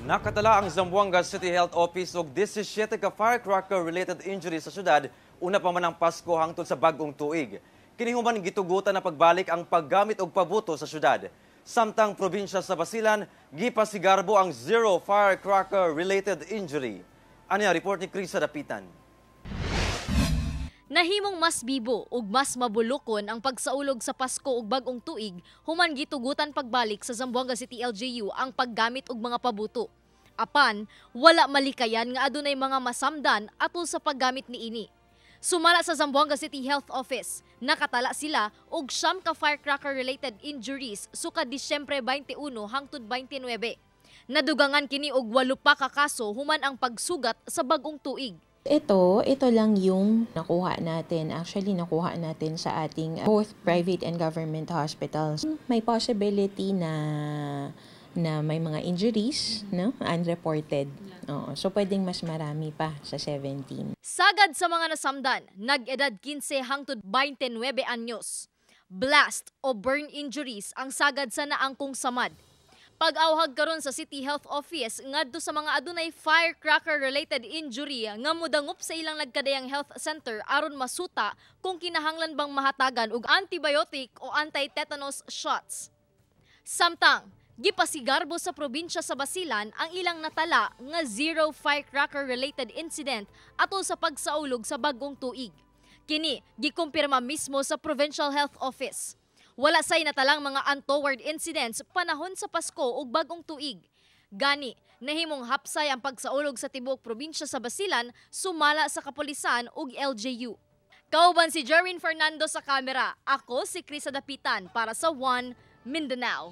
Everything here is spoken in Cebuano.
Nakatala ang Zamboanga City Health Office og 17 ka firecracker-related injuries sa syudad una pa man ang Pasko hangtod sa bag-ong tuig. Kini human gitugutan na pagbalik ang paggamit og pabuto sa syudad. Samtang probinsya sa Basilan, gipasigarbo ang zero firecracker-related injury. Ani ang report ni Krisa Dapitan. Nahimong mas bibo ug mas mabulukon ang pagsaulog sa Pasko ug bag-ong tuig human gitugutan pagbalik sa Zamboanga City LGU ang paggamit og mga pabuto. Apan, wala malikayan nga adunay mga masamdan atol sa paggamit niini. Sumala sa Zamboanga City Health Office, nakatala sila og 9 ka firecracker-related injuries sukad Disyembre 21 hangtod 29. Nadugangan kini og 8 pa ka kaso human ang pagsugat sa bag-ong tuig. Ito lang yung nakuha natin. Actually, nakuha natin sa ating both private and government hospitals. May possibility na na may mga injuries, no? Unreported. Oo. So, pwedeng mas marami pa sa 17. Sagad sa mga nasamdan, nag-edad 15 hangtod 29 anyos. Blast o burn injuries ang sagad sa naangkong samad. Pag-awhag karon sa City Health Office ngadto sa mga adunay firecracker related injury nga modangop sa ilang nagkadayang health center aron masuta kung kinahanglan bang mahatagan og antibiotic o anti-tetanus shots. Samtang, gipasigarbo sa probinsya sa Basilan ang ilang natala nga zero firecracker-related incident atol sa pagsaulog sa bag-ong tuig. Kini, gikumpirma mismo sa Provincial Health Office. Wala say natalang mga untoward incidents panahon sa Pasko ug bag-ong tuig. Gani, nahimong hapsay ang pagsaulog sa tibuok probinsya sa Basilan sumala sa kapulisan ug LGU. Kauban si Jerwin Fernando sa kamera. Ako si Krisa Dapitan para sa One Mindanao.